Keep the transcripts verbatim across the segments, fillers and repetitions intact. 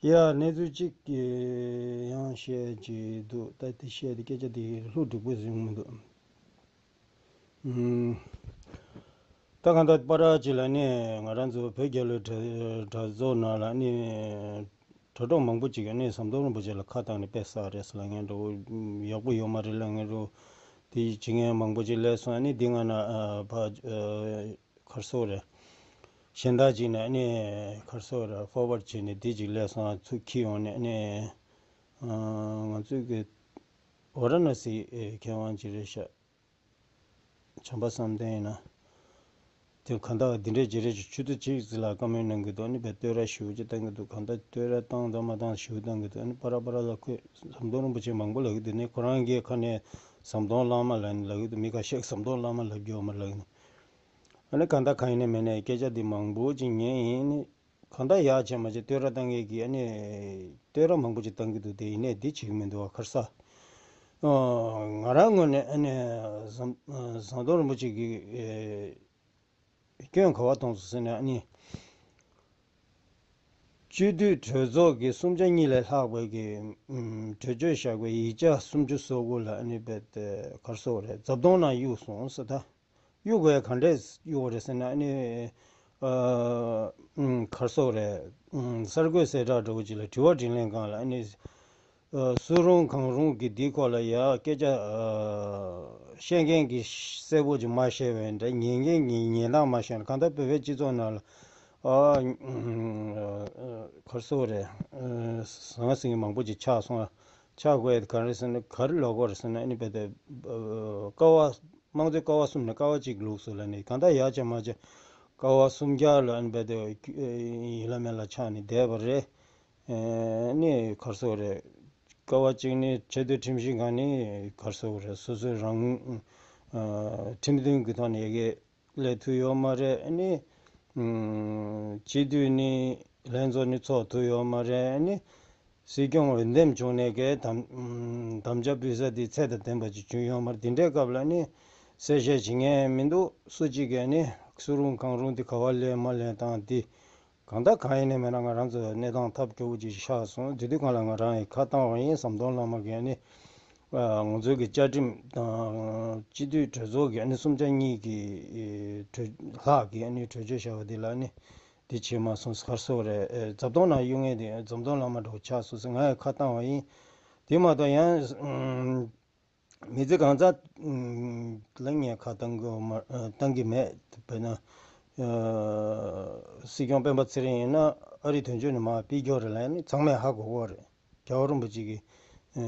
ཡ། གནས་ཚུལ་གཅིག་གི་ཡང་བཤད་ཀྱི་འདུག་ད་དེ་བཤད་དེ་སྐད་ཆ་དེ་ལྷུག་འགྲིག་པོ་ཡོང་མི་འདུག་ཨུམ། ད་གང་ལྟར་པ་ར་ཅིག་ལ་ནི་ང་རང་ཚོ་བོད་རྒྱལ་ལོའི་གྲ་གྲ་ཚོགས་ནང་ལ་ནི་དྲ་གྲོགས་མང་པོ་ཅིག་གིས་ནི་ཟམ་གདོང་རིན་པོ་ཆེ་ལ་ཁ་བཏང་ནས་དཔེ་བསགས་རེད་ཟེར་ལབ་མཁན་འདྲ་བོ། ཡག་པོ་ཡོད་མ་རེད་ལབ་མཁན་འདྲ་བོ། དེ་བྱེད་མཁན་མང་པོ་ཅིག་སླེབས་སོང་། ཨ་ནི་འདི་ང་ན་ཨ་ཕ་ཨ་ག་རེ་ཟེར་དགོས་རེད། གཞན་དག་ཅིག་ནས་ཨ་ནི་ག་རེ་ཟེར་དགོས་རེད། ཕོར་ཝར་བྱས་ནས་འདི་ཅིག་སླེབས་སོང་། ཚུར་འཁྱེར་ཡོང་ནས་ཨ་ནི་ཨ་ང་ཚོའི་གི་ཝ་ར་ཎ་སིའི་མཁས་དབང་ཅིག་རེད་ཤག་བྱམས་པ་བསམ་གཏན་ཡིན་ན། དེ་གང་ལྟར་འདི་འདྲའི་བརྗེ་རེས་ཀྱི་ཆུ་ཚོད་གཅིག་ཙམ་ལ་བཀའ་མོལ་གནང་གི་འདུག་ཨ་ནི་བས་བསྟོད་ར་ཞེ་པོ་ཅིག་བཏང་གི་འདུག་གང་ལྟར་བསྟོད་ར་བཏང་དང་མ་བཏང་ཞེ་པོ་བཏང་གི་འདུག་ཨ་ནི་པ་ར་པ་ར་ལ་ཁོས་ཟམ་གདོང་རིན་པོ་ཆེ་མང་པོ་ལབ་ཀྱི་འདུག་ཨ་ནི་ཁོ་རང་གིས་ཁ་ནས་ཟམ་གདོང་བླ་མ་ལབ་ནས་ལབ་ཀྱི་འདུག་མི་ཁ་ཤས་ཟམ་གདོང་བླ་མ་ལབ་རྒྱུ་ཡོད་མ་ལབ་ཀྱི་འདུག་ཨ་ནི་གང་ལྟར་གང་ཡིན་ནའི་མིན་ནའི་སྐད་ཆ་འདི་མང་པོ་ཅིག་ཉན་ཡིན་ནི། གང་ལྟར་ཡག་བྱས་མ་བྱས་བསྟོད་ར་བཏང་མཁན་གྱིས་ཨ་ནི་བསྟོད་ར་མང་པོ་ཅིག་བཏང་གི་འདུག་དེ་ཡིན་ནའི་འདི་བྱེད་ཀྱི་མི་འདུག་བ་ཁར་ས། ཨ། ང་རང་ངོས་ནས་ཨ་ནི་ཟམ་ཟམ་གདོང་རིན་པོ་ཆེ་གི་ཨེ་སྐྱོན་ག་བ་མཐོང་སོང་ཟེར་ན་ཨ་ནི། སྤྱི་འཐུས་གྲོས་ཚོགས་ཀྱི་གསུམ་ཆ་གཉིས་ལས་ལྷག་པའི་གི་ཨམ་གྲོས་ཆོད་བཞག་པའི་ཡིག་ཆ་སུམ་ཅུ་སོ་དགུ་ལ་ཨ་ནི་རྦད་དེ་ག་རེ་ཟེར་དགོས་རེད། རྫབ་དོང་ནང་གཡུགས་སོང་ཟེར་ད། གཡུག་དགོས་ག་འདྲས་གཡུག་དགོས་རེད་ཟེར་ན་ཨ་ནི། ཨ། ཨུམ། ག་རེ་ཟེར་དགོས་རེད། ཨུམ། གསར་འགོད་གསལ་བསྒྲགས་འདྲ་བོ་ཅིག་ལ་དྲི་བ་དྲིས་ལན་སྒང་ལ་ཨ་ནི། ཨ། སུ་རུང་གང་རུང་གི་འདིའི་སྐོར་ལ་ཡ་སྐད་ཆ། ཨ། བཤད་མཁན་གྱིས་གསལ་པོ་ཅིག་མ་བཤད་པ་འདྲ། ཉན་མཁན་གྱིས་ཉན་སྟངས་མ་བཤད་ན་གང་ལྟར་བོད་པའི་སྤྱི་ཚོགས་ནང་ལ། ཨ། ཨུམ། ཨ། ག་རེ་ཟེར་དགོས་རེད། ཨ། ཟང་ཟིང་མང་པོ་ཅིག་ཆགས་སོང་། ཆགས་དགོས་ག་རེ་ཟེར་ན་ག་རེ་ལབ་དགོས་རེད་ཟེར་ན་ཨ་ནི་རྦད་དེ། ཨ། ཀ་བ། དམངས་གཙོའི་ཀ་བ་གསུམ་ནས་ཀ་བ་གཅིག་ལུགས་སུ་ལ་ནི་གང་ལྟར་ཡག་བྱས་མ་བྱས་ཀ་བ་གསུམ་ཆར་ལ་ཨ་ནི་རྦད་དེ་ཡིན་ལ་མེད་ལ་ཆགས་ནས་བསྡད་པ་རེད། ཨ་ནི་ག་རེ་ཟེར་དགོས་རེད། ཀ་བ་གཅིག་ནི་ཆེས་མཐོའི་ཁྲིམས་ཞིབ་ཁང་ནི་ག་རེ་ཟེར་དགོས་རེད། སོ་སོའི་རང་། ཨ། ཁྲིམས་མཐུན་གྱི་ཐོག་ནས་ཡ་གི་སླེབས་ཐུབ་ཡོད་མ་རེད། ཨ་ནི། ཨུམ། སྤྱི་འཐུས་ནི་ལྷན་ཚོགས་ནི་ཚོགས་ཐུབ་ཡོད་མ་རེད། ཨ་ནི། སྲིད་སྐྱོང་འོས་འདེམས་བྱུང་ནས་གའི་དམ། ཨུམ། དམ་བཅའ་ཕུལ་ས་དེ་ཚད་དང་ལྡན་པ་ཅིག་བྱུང་ཡོད་མ་རེད། དེ་འདྲའི་སྐབས་ལ་ནི་གསལ་བཤད་བྱེད་མཁན་མི་འདུག་སུ་གཅིག་གིས་ནི་སུ་རུང་གང་རུང་དེ་ག་བ་ལེན་མ་ལེན་སྟངས་དེ་གང་ལྟར་གང་ཡིན་ནའི་མིན་ན་ང་རང་ཚོ་གནས་སྟངས་ཐབས་སྐྱོ་པོ་ཅིག་ཆགས་སོང་། དེ་དུས་སྒང་ལ་ང་རང་ཡིས་ཁ་བཏང་བ་ཡིན། ཟམ་གདོང་བླ་མ་གིས་ནི། ཨ། ང་ཚོའི་གི་བཅའ་ཁྲིམས་དང་སྤྱི་འཐུས་གྲོས་ཚོགས་ཀྱི་ཨ་ནི་གསུམ་ཆ་གཉིས་ཀྱི་གྲོས་ལྷག་གི་ཨ་ནི་གྲོས་ཆོད་བཞག་པ་འདི་ལ་ནི་འདི་བྱེད་མ་སོང་ཟེར་ག་རེ་ཟེར་དགོས་རེད། ཨེ། རྫབ་དོང་ནང་གཡུག་མཁན་དེ་རྫབ་དོང་བླ་མ་འདྲ་བོ་ཆགས་སོང་ཟེར་ང་ཡང་ཁ་བཏང་བ་ཡིན། དེ་མ་གཏོགས་ཡང་མི་ཚེ་གང་ཚ་ལ་ངས་ཁ་བཏང་གི་ཡོད་མ། ཨ། བཏང་གི་མེད། དཔེར་ན། ཨ། སྲིད་སྐྱོང་སྤེན་པ་ཚེ་རིང་ཡིན་ན་ཨ་རི་དོན་གཅོད་ནས་མར་ཕུད་རྒྱུ་རེད་ལབ་ནི་ཚང་མས་ཧ་གོ་གི་རེད། རྒྱལ་བ་རིན་པོ་ཆེ་གི་ཨ།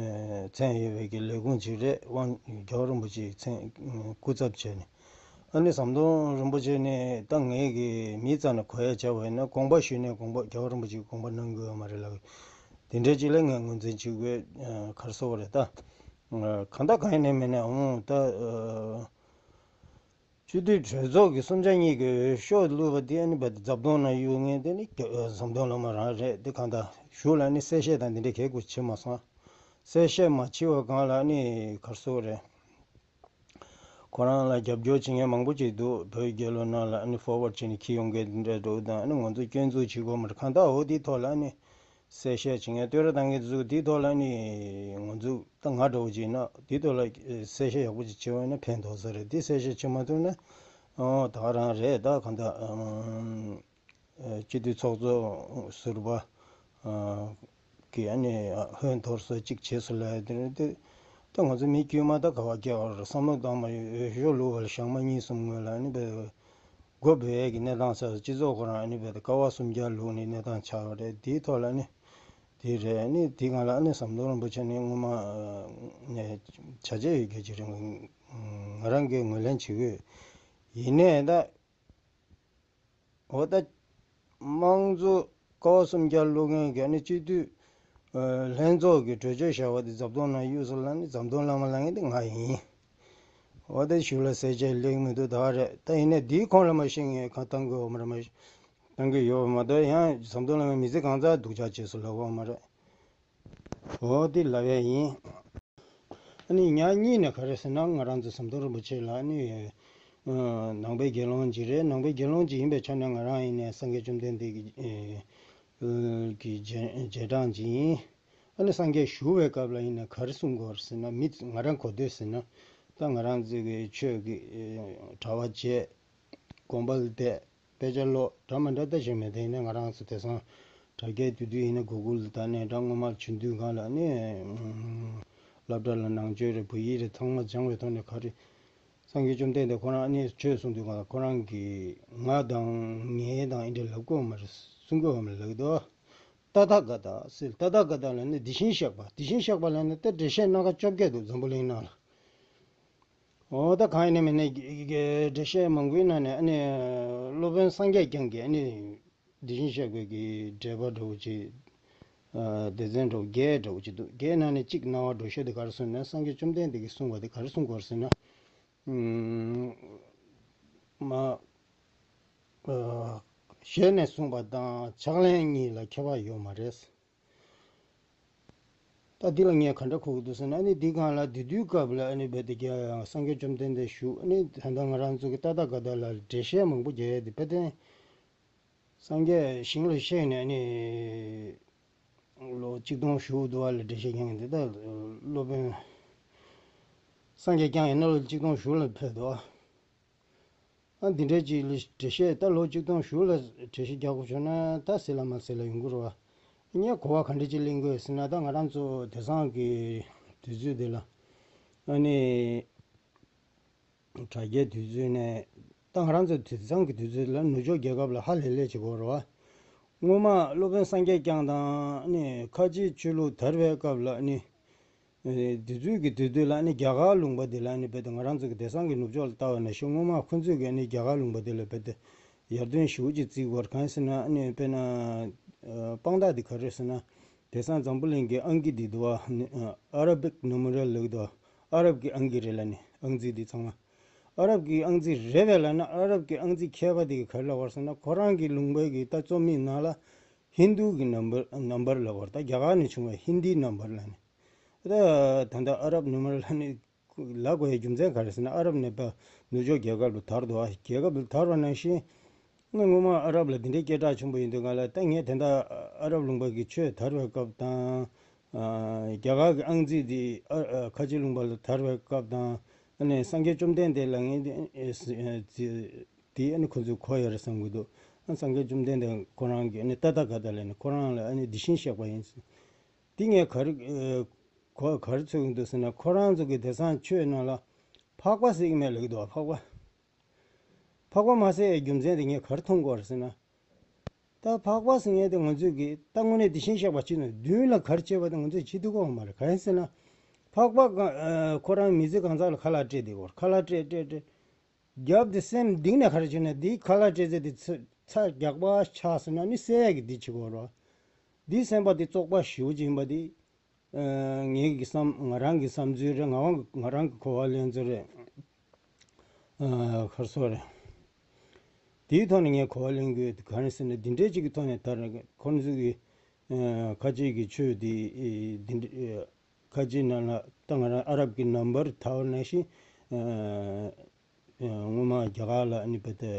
མཚན་ཡོད་པའི་གི་ལས་ཁུངས་ཅིག་རེད། དབང་རྒྱལ་བ་རིན་པོ་ཆེའི་མཚན་སྐུ་ཚབ་བྱས་ནས། ཨ་ནི་ཟམ་གདོང་རིན་པོ་ཆེ་ནི་ད་ངའི་གི་མི་རྩ་ནས་གོ་ཡ་བྱ་བ་ཡིན་ན་དགོངས་པ་ཞུས་ནས་དགོངས་པ་རྒྱལ་བ་རིན་པོ་ཆེ་གི་དགོངས་པ་གནང་གི་ཡོད་མ་རེད་ལབ། དེ་འདྲའི་ཅིག་ལ་ངས་ངོས་འཛིན་བྱེད་དགོས། ཨ། ག་རེ་ཟེར་དགོས་རེད་ད། ཨ། གང་ལྟར་གང་ཡིན་ནའི་མིན་ནའི་འོང་ད། ཨ། སྤྱི་འཐུས་གྲོས་ཚོགས་ཀྱི་གསུམ་ཆ་གཉིས་ཀྱི་འོས་ཤོག་བླུགས་པ་དེ་ཨ་ནི་རྦད་དེ་རྫབ་དོང་ནང་གཡུག་མཁན་དེ་ནི་ཟམ་གདོང་བླ་མ་རང་རེད། དེ་གང་ལྟར་གཞུག་ལ་ནི་གསལ་བཤད་དང་འདི་འདྲའི་གལ་དགོས་བྱེད་མ་སོང་། གསལ་བཤད་མ་བྱེད་པ་སྒང་ལ་ནི་ག་རེ་ཟེར་དགོས་རེད། ཁོ་རང་ལ་རྒྱབ་སྐྱོར་བྱེད་མཁན་མང་པོ་ཅིག་འདུག་བོད་རྒྱལ་ལོ་ནང་ལ་ནི་ཕོར་ཝར་བྱས་ནས་འཁྱེར་ཡོང་མཁན་འདི་འདྲ་འདྲ་བོ་དང་ནི་ང་ཚོ་སྐྱོན་འཛུགས་བྱེད་དགོས་མ་རེད། གང་ལྟར་འོ་དེའི་ཐོག་ལ་ནི། གསལ་བཤད་བྱེད་མཁན་བསྟོད་ར་བཏང་མཁན་ཚོ་དེའི་ཐོག་ལ་ནི་ང་ཚོ་ད་ང་འདྲ་བོ་ཅིག་ཡིན་ན་དེའི་ཐོག་ལ་གསལ་བཤད་ཡག་པོ་ཅིག་བྱེད་པ་ཡིན་ན་ཕན་ཐོགས་ས་རེད། དེ་གསལ་བཤད་བྱེད་མ་ཐུབ་ན་ཨོ་ད་ག་རང་རེད། ད་གང་ལྟར་ཨམ་སྤྱི་འཐུས་ཚོགས་གཙོ་ཟུར་པ་ཨ་གིས་ཨ་ནི་ཧོན་འཐོར་སོ་གཅིག་བྱས་སོ་ལབ་ཡ་དེ་རེད། དེ་ད་ང་ཚོ་མི་དཀྱུས་མ་ད་ག་བ་སྐྱེ་བ་རེད། བསམ་བློ་བཏང་མ་ཡོད་ཤོ་ལུ་བ་ལ་ཞག་མ་གཉིས་གསུམ་སྔོན་ལ་ཨ་ནི་བས། སྒོ་བོད་ཀྱི་གནས་སྟངས་ཟེར་སྤྱི་ཚོགས་ཁོ་རང་ཨ་ནི་བས་ཀ་བ་སུམ་བརྒྱ་ལུག་ནས་གནས་སྟངས་ཆགས་པ་རེད། དེའི་ཐོག་ལ་ནི་དེ་རེད། ཨ་ནི་དེ་སྒང་ལ་ཨ་ནི་ཟམ་གདོང་རིན་པོ་ཆེ་ནི་སྔོན་མ་ནས་བྱ་བྱེད་ཡོད་རྒྱུ་ཅིག་རེད། ང་རང་གིས་ངོས་ལེན་བྱེད་ཀྱི་ཡོད། ཡིན་ནའི་ད། འོ་ད། དམངས་གཙོ་ཀ་བ་སུམ་བརྒྱ་ལུག་མཁན་གྱི་ཨ་ནི་སྤྱི་འཐུས་ལྷན་ཚོགས་ཀྱི་གྲོས་ཆོད་བཞག་པ་དེ་རྫབ་དོང་ནང་གཡུགས་སོང་ལབ་ནི་ཟམ་གདོང་བླ་མ་ལབ་མཁན་དེ་ང་ཡིན། འོ་དེ་གཞུག་ལ་གསལ་བཤད་སླེབས་མི་འདུག་ད་རེད། ད་ཡིན་ནའི་འདིའི་ཁོངས་ལ་མ་ཤེས་ངས་གང་བཏང་དགོས་ཡོད་མ་རེད། མ་བཏང་གི་ཡོད་མ་གཏོགས་ཡང་ཟམ་གདོང་བླ་མའི་མི་ཚེ་གང་ཚར་སྡུག་ཅག་བྱས་སོང་ལབ་ཡོད་མ་རེད། འོ་དེ་ལབ་ཡ་ཡིན། ཨ་ནི་ཉག་གཉིས་ནས་ག་རེ་ཟེར་ན་ང་རང་ཚོ་ཟམ་གདོང་རིན་པོ་ཆེ་ལ་ཨ་ནི་ནང་པའི་དགེ་སློང་ཅིག་རེད། ནང་པའི་དགེ་སློང་ཅིག་ཡིན་པའི་ཆ་ནས་ང་རང་ཡིན་ནའི་སངས་རྒྱས་བཅོམ་ལྡན་འདས་ཀྱི་ གི་རྗེས་རྗེས་འབྲང་ཅིག་ཡིན། ཨ་ནི་སངས་རྒྱས་ཞུ་བའི་སྐབས་ལ་ཡིན་ན་ག་རེ་གསུང་དགོས་རེད་ཟེར་ན། མི་ང་རང་གོ་ཐོས་ཟེར་ན། ད་ང་རང་ཚོ་གི་ཆོས་ཀྱི་གྲྭ་པ་བྱས། དགོན་པ་ལ་བསྡད། དཔེ་ཆ་ཀློག་འདྲ་མི་འདྲ་ལྟ་བཞིན་མེད། དེ་ཡིན་ན་ང་རང་ཚོ་དེང་སང་དྲ་རྒྱའི་དུས་ཚོད་ཡིན་ན་གུ་གུལ་ལ་ད་ནས་འདྲ་སྔོན་མ་ཆུང་དུས་སྒང་ལ་ནི་སློབ་གྲྭ་ལ་ནང་ཆོས་རེད། བོད་ཡིག་རེད། ཚང་མ་སྦྱངས་པའི་ཐོག་ནས་ག་རེ། སངས་རྒྱས་བཅོམ་ལྡན་འདས་ཁོ་རང་ནི་ཆོས་གསུང་དུས་སྒང་ལ་ཁོ་རང་གིས་ང་དང་ངའི་དང་ཨེ་འདྲ་ལབ་ཀྱི་ཡོད་མ་རེད། གསུང་གི་ཡོད་མ་རེད་ལབ་ཀྱི་འདུག། ཏ་ཐཱ་ག་ཏ་ཟེར། ཏ་ཐཱ་ག་ཏ་ལབ་ནི་དེ་བཞིན་གཤེགས་པ། དེ་བཞིན་གཤེགས་པ་ལབ་ནི་ད་འགྲེལ་བཤད་སྣ་ཁ་བཅོ་བརྒྱད་འདུག་འཛམ་བུ་གླིང་ནང་ལ། འོ་ད་གང་ཡིན་ནའི་མིན་ནའི་འགྲེལ་བཤད་མང་པོའི་ནང་ནས་ཨ་ནི་སློབ་དཔོན་སངས་རྒྱས་བསྐྱངས་ཀྱིས་ཨ་ནི་དེ་བཞིན་གཤེགས་པའི་གི་འགྲེལ་པ་འདྲ་བོ་ཅིག། ཨ་སྡེ་ཚན་འདྲ་བོ་བརྒྱད་འདྲ་བོ་ཅིག་འདུག། བརྒྱད་ནང་ནས་གཅིག་སྣང་བ་འགྲེལ་བཤད་དེ་ག་རེ་གསུངས་ན། སངས་རྒྱས་བཅོམ་ལྡན་འདས་ཀྱིས་གསུངས་པ་དེ་ག་རེ་གསུངས་དགོས་ཟེར་ན། ཨུམ། མ། ཨ། ཞལ་ནས་གསུངས་པ་དང་ཕྱག་ལེན་གཉིས་ལ་ཁྱད་པར་ཡོད་མ་རེད། ད་འདི་ལ་ངས་ག་འདྲ་གོ་གི་འདུག་ཟེར་ན། ཨ་ནི་འདི་སྒང་ལ་དེ་དུས་སྐབས་ལ་ཨ་ནི་རྦད་དེ་རྒྱ་སངས་རྒྱས་བཅོམ་ལྡན་འདས་བཞུགས། ཨ་ནི་ད་ལྟ་ང་རང་ཚོ་གི་ཏ་ཐཱ་ག་ཏ་ལ་འགྲེལ་བཤད་མང་པོ་རྒྱག་ཡ་དེ་དཔེ་དེ། སངས་རྒྱས་ཞིང་ལ་གཤེགས་ནས་ཨ་ནི་ལོ་ཆིག་སྟོང་བཞུགས་འདུག་པ་ལ་འགྲེལ་བཤད་རྒྱག་མཁན་དེ་ད་སློབ་དཔོན་སངས་རྒྱས་བསྐྱངས་ཡིན་ན་ལོ་ཆིག་སྟོང་བཞུགས་ལ་ཕེབས་འདུག། ཨ་འདི་འདྲའི་ཅིག་ལ་འགྲེལ་བཤད། ད་ལོ་ཆིག་སྟོང་བཞུགས་ལ་འགྲེལ་བཤད་རྒྱག་དགོས་བྱུང་ན་ད་ཟེར་ལ་མ་ཟེར་ལ་ཡོང་གི་རེད་བ། ངས་གོ་བ་ག་འདྲ་ཅིག་ལེན་དགོས་ཟེར་ན། ད་ང་རང་ཚོ་དེང་སང་གི་དུས་ཚོད་འདི་ལ་ཨ་ནི་དྲ་རྒྱའི་དུས་ཚོད་ནས། ད་ང་རང་ཚོ་དེང་སང་གི་དུས་ཚོད་ལ་ནུབ་ཕྱོགས་རྒྱལ་ཁབ་ལ་ཧ་ལས་ལས་བྱེད་དགོས་རེད་བ། སྔོན་མ་སློབ་དཔོན་སངས་རྒྱས་བསྐྱངས་དང་ནི་ཁ་ཆེའི་ཆོས་ལུགས་དར་བའི་སྐབས་ལ་ནི། ཨེ། དེ་ཚོའི་གི་དུས་དུས་ལ་ནི་རྒྱ་གར་ལུང་པ་འདི་ལ་ནི་རྦད་དེ་ང་རང་ཚོ་གི་དེང་སང་གི་ནུབ་ཕྱོགས་ལ་ལྟ་བ་ནང་བཞིན་སྔོན་མ་ཁོ་ཚོས་གི་ནི་རྒྱ་གར་ལུང་པ་འདི་ལ་རྦད་དེ་ཡར་ཐོན་ཞེ་པོ་ཅིག་བརྩི་གི་ཡོད་རེད། གང་ཡིན་ཟེར་ན་ནི་དཔེར་ན་ཨ་དཔང་རྟགས་འདི་ག་རེ་རེད་ཟེར་ན། དེང་སང་འཛམ་བུ་གླིང་གི་ཨང་ཀི་འདི་འདུག་བ། ནི་ཨ་ཨ་ར་བིག་ནུ་མེ་རལ་ལབ་ཀྱི་འདུག། ཨ་རབ་ཀྱི་ཨང་ཀི་རེད་ལབ་ནི། ཨང་རྩིས་འདི་ཚང་མ་ཨ་རབ་ཀྱི་ཨང་རྩིས་རེད་པས་ལབ་ན། ཨ་རབ་ཀྱི་ཨང་རྩིས་མཁས་པ་དེ་གིས་ག་རེ་ལབ་པ་རེད་ཟེར་ན། ཁོ་རང་གི་ལུང་པའི་གི་ད་རྩོམ་ཡིག་ནང་ལ་ཧིན་དུ་གི་ནམ་བར་ནམ་བར་ལབ་པ་རེད། ད་རྒྱ་གར་ནས་བྱུང་བའི་ཧིན་དིའི་ནམ་བར་ལབ་ནི། ད་ད་ལྟ་ཨ་རབ་ནུ་མེ་རལ་ལབ་ནི་ལབ་དགོས་ཡའི་རྒྱུ་མཚན་ག་རེ་ཟེར་ན། ཨ་རབ་ནས་ཕར་ནུབ་ཕྱོགས་རྒྱལ་ཁབ་ལ་དར་འདུག། ཨ་རྒྱལ་ཁབ་ལ་དར་བ་ནང་བཞིན། ང་སྔོན་མ་ཨ་རབ་ལ་འདི་འདྲའི་སྐད་གྲགས་ཆེན་པོ་ཡིན་དུས་སྒང་ལ། ད་ངས་དེ་འདྲ་ཨ་རབ་ལུང་པ་གི་ཆོས་དར་བའི་སྐབས་དང་། ཨ་རྒྱ་གར་གྱི་ཨང་རྩིས་འདི་ཨ་ཨ་ཁ་ཆེ་ལུང་པ་ལ་དར་བའི་སྐབས་དང་། ཨ་ནི་སངས་རྒྱས་བཅོམ་ལྡན་འདས་ལ་ངས་འདི་ཨེ་ཨེ་འདི་ཨ་ནི་ཁོ་ཚོས་གོ་ཡོད་རེད་བསམ་གྱི་འདུག། ཨ་སངས་རྒྱས་བཅོམ་ལྡན་འདས་ཁོ་རང་གིས་ཨ་ནི་ཏ་ཐཱ་ག་ཏ་ལབ་ནི་ཁོ་རང་ལ་ཨ་ནི་དེ་བཞིན་གཤེགས་པ་ཡིན། འདི་ངས་ག་རེ་ཨེ་གོ་ག་རེ་ཚོར་གྱི་འདུག་ཟེར་ན། ཁོ་རང་ཚོ་གི་དེང་སང་ཆོས་ནང་ལ་འཕགས་པ་ཟེར་གྱི་མེད་ལབ་ཀྱི་འདུག། འཕགས་པ། འཕགས་པ་མ་ཟེར་ཡའི་རྒྱུ་མཚན་དེ་ངས་ག་རེ་མཐོང་གི་ཡོད་རེད་ཟེར་ན། ད་འཕགས་པ་ཟེར་མཁན་དེ་ང་ཚོས་ཀྱི་ད་དངོས་གནས་དེ་བཞིན་གཤེགས་པ་ཅིག་ནི་མདུན་ལ་ག་རེ་བྱས་པ་དེ་ང་ཚོས་བྱེད་ཐུབ་ཀྱི་ཡོད་མ་རེད། གང་ཡིན་ཟེར་ན། འཕགས་པ་གང་ཨ་ཁོ་རང་མི་ཚེ་གང་ཚང་ལ་ཁ་ལག་སྤྲད་བསྡད་ཀྱི་ཡོད་རེད། ཁ་ལག་སྤྲད་སྤྲད་སྤྲད། རྒྱབ་དེ་སེམས་གཏིང་ནས་ག་རེ་བྱས་ན། དེའི་ཁ་ལག་སྤྲད་ཚད་དེ་ཚ་ཚ་རྒྱགས་པ་ཆགས་ཟེར་ན་ནི་སེལ་ཡ་གི་དེ་བྱེད་ཀྱི་ཡོད་རེད། དེའི་སེམས་པ་དེ་བཙོག་པ་ཞེ་པོ་ཅིག་ཡིན་པ་དེ། ཨ་ངའི་གི་བསམ་ང་རང་གི་བསམ་ཚུལ་རེད། ང་རང་གི་ང་རང་གི་གོ་བ་ལེན་ཚུལ་རེད། ཨ་ཁར་སོ་རེད། དེའི་ཐོག་ནས་ངས་གོ་བ་ལེན་དགོས་དེ་ག་རེ་ཟེར་ན། འདི་འདྲའི་ཅིག་གི་ཐོག་ནས་ད་རེས་ཁོ་ཚོ་གི་ཨ་ཁ་ཆེ་གི་ཆོས་དེ་འདི་འདྲ་ཁ་ཆེ་ནང་ལ་ད་ང་རང་ཨ་རབ་ཀྱི་ནམ་བར་དར་བ་ནང་བཞིན། ཨ་སྔོན་མ་རྒྱ་གར་ལ་ཨ་ནི་བེ་ཏེ་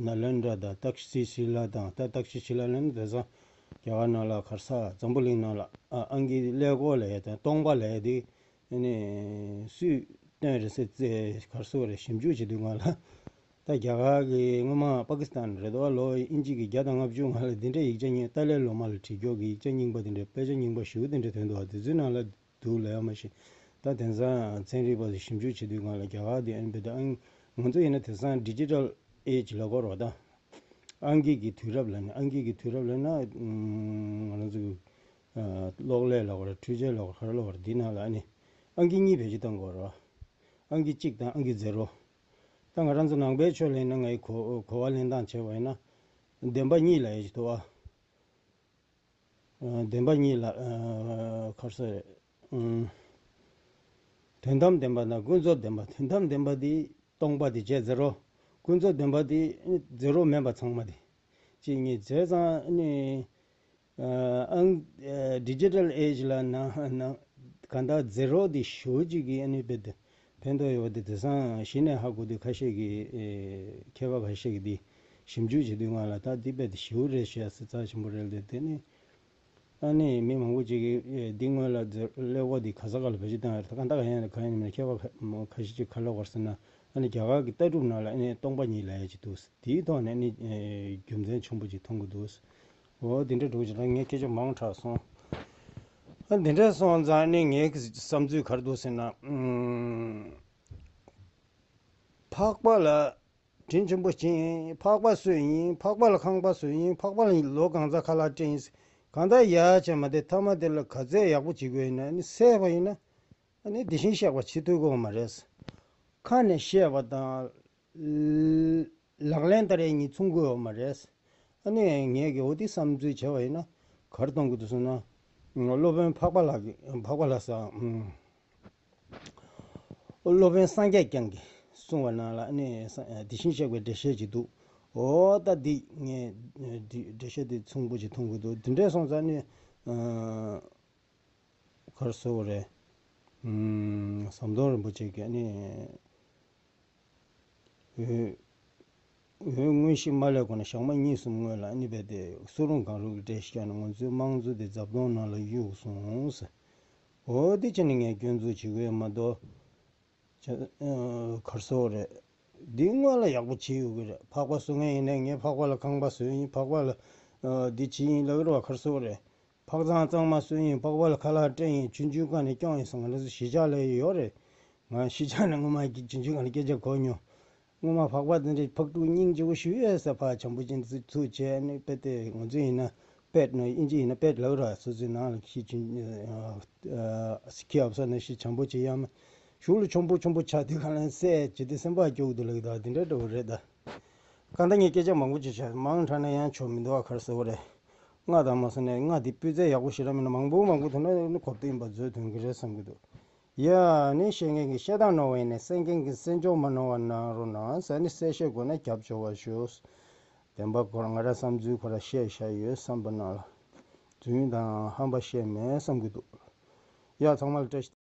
ནཱ་ལེནྡྲ་དང་ཏཀ་ཤི་ཤི་ལ་དང་། ད་ཏཀ་ཤི་ཤི་ལ་ལབ་ན་དེང་སང་རྒྱ་གར་ནང་ལ་ག་རེ་ཟེར། འཛམ་བུ་གླིང་ནང་ལ་ཨ་ཨང་ཀི་ཀླད་ཀོར་ལབ་ཡ་དང་སྟོང་པ་ལབ་ཡ་དེ་ཨ་ནི་སུས་བཏོན་རེད་ཟེར་ཙེ་ག་རེ་ཟེར་རེད། ཞིབ་འཇུག་བྱེད་དུས་སྒང་ལ། ད་རྒྱ་གར་གྱི་སྔོན་མ་པ་ཀི་སི་ཐན་རེད་དོ། ལོ་དབྱིན་ཇི་གི་བརྒྱ་དང་ལྔ་བཅུ་སྔ་ལ་འདི་འདྲའི་ཡིག་ཆ་རྙིང་། ཏཱ་ལའི་བླ་མ་ལ་བྲིས་སྐྱོར་གྱི་ཡིག་ཆ་རྙིང་པ་དེ་འདྲ། དཔེ་ཆ་རྙིང་པ་ཞེ་པོ་དེ་འདྲ་ཐོན་འདུག། དེ་ཚོའི་ནང་ལ་འདུག་ལབ་ཡ་མ་གཞི། ད་དེང་སང་ཚན་རིག་པ་ཚོས་ཞིབ་འཇུག་བྱེད་དུས་སྒང་ལ་རྒྱ་གར་དེ་ཨ་ནི་བེ་ཏེ་ཨང་། ང་ཚོ་ཡིན་ན་དེང་སང་ཌི་ཇི་ཊལ་ཨེ་ཇི་ལབ་ཀྱི་ཡོད་རེད་པ། ད་ཨང་ཀི་གི་དུས་རབས་ལབ་ནི། ཨང་ཀི་གི་དུས་རབས་ལབ་ན་ང་རང་ཚོ་གི་ཨ་གློག་ཀླད་ལབ་ཀྱི་རེད། འཕྲུལ་ཆས་ལབ་ཀྱི་རེད། ག་རེ་ལབ་ཀྱི་རེད། འདི་ནང་ལ་ཨ་ནི་ཨང་ཀི་གཉིས་བེད་སྤྱོད་གཏོང་གི་ཡོད་རེད་པ། ཨང་ཀི་གཅིག་དང་ཨང་ཀི་ཛེ་རོ། ད་ང་རང་ཚོ་ནང་པའི་ཆོས་ལ་ཡིན་ན། ངའི་གོ་གོ་བ་ལེན་སྟངས་བྱས་པ་ཡིན་ན། བདེན་པ་གཉིས་ལབ་ཡ་ཅིག་འདུག་པ། ཨ་བདེན་པ་གཉིས་ལ་ཨ་ག་རེ་ཟེར། ཨུམ། དོན་དམ་བདེན་པ་དང་ཀུན་རྫོབ་བདེན་པ། དོན་དམ་བདེན་པ་དེ་སྟོང་པ་དེ་བྱས་ཛེ་རོ། ཀུན་རྫོབ་བདེན་པ་དེ་ཛེ་རོ་མིན་པ་ཚང་མ་དེ། གཅིག་གཉིས་བྱས་ཙང་ནི་ཨ་ཨང་ཨ་ཌི་ཇི་ཊལ་ཨེ་ཇི་ལ་ནང་ནང་གང་ལྟར་ཛེ་རོ་དེ་ཞེ་པོ་ཅིག་གི་ཨ་ནི་བེད་ཕན་ཐོགས་ཡོད་པ་དེ་དེང་སང་གཞི་ནས་ཧ་གོ་དུས་ཁ་ཤས་ཀྱིས་ཨེ་མཁས་པ་ཁ་ཤས་ཀྱིས་དེ་ ཞིབ་འཇུག་བྱེད་དུས་སྒང་ལ་ད་འདི་རྦད་དེ་ཞེ་པོ་རེད་ཤག་ཟེར། རྩ་ཆེན་པོ་རེད་དེ། དེ་ནི་ཨ་ནི་མི་མང་པོ་ཅིག་གིས་འདི་སྔོན་ལ་ཀླད་ཀོར་འདི་ག་ས་ག་ལ་བེད་སྤྱོད་བཏང་ཡོད་རེད། ད་གང་ལྟར་ག་ཡིན་ན་ག་ཡིན་མིན་མཁས་པ་ཁ་ཁ་ཤས་ཅིག་ག་ལབ་ཀྱི་ཡོད་རེད་ཟེར་ན། ཨ་ནི་རྒྱ་གར་གྱི་ལྟ་གྲུབ་ནང་ལ་ཨ་ནི་སྟོང་པ་ཉིད་ལབ་ཡ་ཅིག་འདུག། དེའི་ཐོག་ནས་ཨ་ནི་རྒྱུ་མཚན་ཆེན་པོ་ཅིག་མཐོང་གི་འདུག། འོ་དེ་འདྲ་འདྲ་བོ་ཅིག་ལ་ངས་སྐད་ཆ་མང་དྲགས་སོང་། ཨ་དེ་འདྲ་སོང་ཙང་ཨ་ནི་ངའི་བསམ་ཚུལ་ག་རེ་འདུག་ཟེར་ན། ཨུམ། འཕགས་པ་ལ་དྲིན་ཆེན་པོ་བྱིན། འཕགས་པ་གསོས་ཡིན། འཕགས་པ་ལ་ཁང་པ་བཟོས་ཡིན། འཕགས་པ་ལ་ལོ་གང་ཙམ་ཁ་ལག་སྤྲད་ཡིན། གང་ལྟར་ཡ་བྱས་མ་དེ་མཐའ་མ་དེ་ལ་ག་ཚད་ཡག་པོ་བྱེད་དགོས་ཡིན་ན་ནི་བསད་པ་ཡིན་ན། ཨ་ནི་དེ་བཞིན་གཤེགས་པ་བྱེད་ཐུབ་ཀྱི་ཡོད་མ་རེད། ཁ་ནས་བཤད་པ་དང་ལག་ལེན་བསྟར་ཡས་གཉིས་མཚུངས་ཀྱི་ཡོད་མ་རེད། ཨ་ནི་ངས་ཀྱི་འོ་དེ་བསམ་ཚུལ་བྱས་པ་ཡིན་ན་ག་རེ་གཏོང་གི་འདུག་ཟེར་ན། སློབ་དཔོན་འཕགས་པ་ལགས་ཀྱི་འཕགས་པ་ལགས་སམ། སློབ་དཔོན་སངས་རྒྱས་བསྐྱངས་ཀྱིས་གསུངས་པ་ནང་ལ་ནི་དེ་བཞིན་གཤེགས་པའི་འགྲེལ་བཤད་ཅིག་འདུག། འོ་ད་འདི་ངས་འདི་འགྲེལ་བཤད་འདི་མཚུངས་པོ་ཅིག་མཐོང་གི་འདུག། འདི་འདྲས་སོང་ཙང་ནི་ག་རེ་ཟེར་དགོས་རེད། ཨུམ། ཟམ་གདོང་རིན་པོ་ཆེ་གིས་ནི། འོད། འོད་དངོས་གཞི་མ་སླེབས་གོང་ནས་ཞག་མ་གཉིས་གསུམ་སྔོན་ལ་ཨ་ནི་རྦད་དེ་སུ་རུང་གང་རུང་གི་འགྲེལ་བཤད་ནི་ང་ཚོའི་དམངས་གཙོ་དེ་རྫབ་དོང་ནང་ལ་གཡུགས་སོང་ཟེར། འོ་དེ་བྱས་ནས་ངས་སྐྱོན་འཛུགས་བྱེད་དགོས་མ་གཏོགས། ཅེས་ག་རེ་ཟེར་དགོས་རེད། འདི་སྔོན་ལ་ཡག་པོ་བྱས་ཡོད་ཀྱི་རེད། འཕགས་པ་གསོ་མཁན་ཡིན་ནའི་ངས་འཕགས་པ་ལ་ཁང་པ་བཟོས་ཡིན། འཕགས་པ་ལ་འདི་བྱས་ཡིན་ལབ་ཀྱི་རེད་བ། ག་རེ་ཟེར་དགོས་རེད། འཕགས་ཚང་གཙང་མ་གསོས་ཡིན། འཕགས་པ་ལ་ཁ་ལག་སྤྲད་ཡིན། ཆུང་ཆུང་སྒང་ནས་སྐྱོང་ཡིན་ཟེར་ང་རང་ཚོ་གཞིས་ཆགས་ལ་ཡོད་རེད། ང་གཞིས་ཆགས་ནས་སྔོན་མ་ཆུང་ཆུང་སྒང་ནས་སྐད་ཆ་གོ་མྱོང་། སྔོན་མ་འཕགས་པ་དེ་འདྲའི་ཕག་ཕྲུག་སྙིང་རྗེ་པོ་ཞིག་ཡོད་ས་ཕར་བྱམས་པོ་ཅན་ཚུགས་བྱས་ནས་དཔེ་དེ་ང་ཚོ་ཡིན་ན་པེཊ་ནང་ཨིན་ཇི་ཡིན་ན་པེཊ་ལབ་ར། སོ་སོའི་ནང་ལ་ཁྱི་ཁྱི་ཁྱི་ཨབ་ས་ནས་ཤི་བྱམས་པོ་ཅན་ཡ་མ་གཞུག་ལ་ཆོམ་པོ་ཆོམ་པོ་ཆགས་དུས་གང་ལ་བསད་བྱས་དེ་སེམས་པ་སྐྱོ་གི་འདུག་ལབ་ཀྱི་འདུག། དེ་འདྲ་འདྲ་བོ་རེད་ད། གང་ལྟར་ངས་སྐད་ཆ་མང་པོ་ཅིག་བཤད། མང་དྲགས་ན་ཡང་ཆོ་མི་འདུག་བ། ག་རེ་ཟེར་དགོས་རེད། ང་དང་མ་སོང་ནས་ང་འདི་སྤུས་ཚད་ཡག་པོ་ཞེ་དྲག་མིན་ན་མང་པོ་མང་པོ་ཐོན་ན་ནི་གོ་བདེ་ཡིན་པ་བཟོས་ཐོན་གི་རེད་བསམ་གི་འདུག། ཡ་ནི་བཤད་མཁན་གྱིས་བཤད་སྟངས་ནོར་བ་ཡིན་ནའི་གསན་མཁན་གྱིས་གསན་འཇོག་མ་ནོར་བ་གནང་རོགས་གནང་ཟེར་ནི་གསལ་བཤད་དགོས་ན་རྒྱབ་སྐྱོར་བ་ཞུ། བདེན་པ་སྐོར་ང་རང་བསམ་ཚུལ་ཁོ་རང་བཤད་བཞག་ཡོད་བསམ་པ་ནང་ལ། རྫུན་དང་ཧམ་པ་བཤད་མེད་བསམ་གི་འདུག། ཡ་ཚང་མ་ལ་བཀྲ་ཤིས།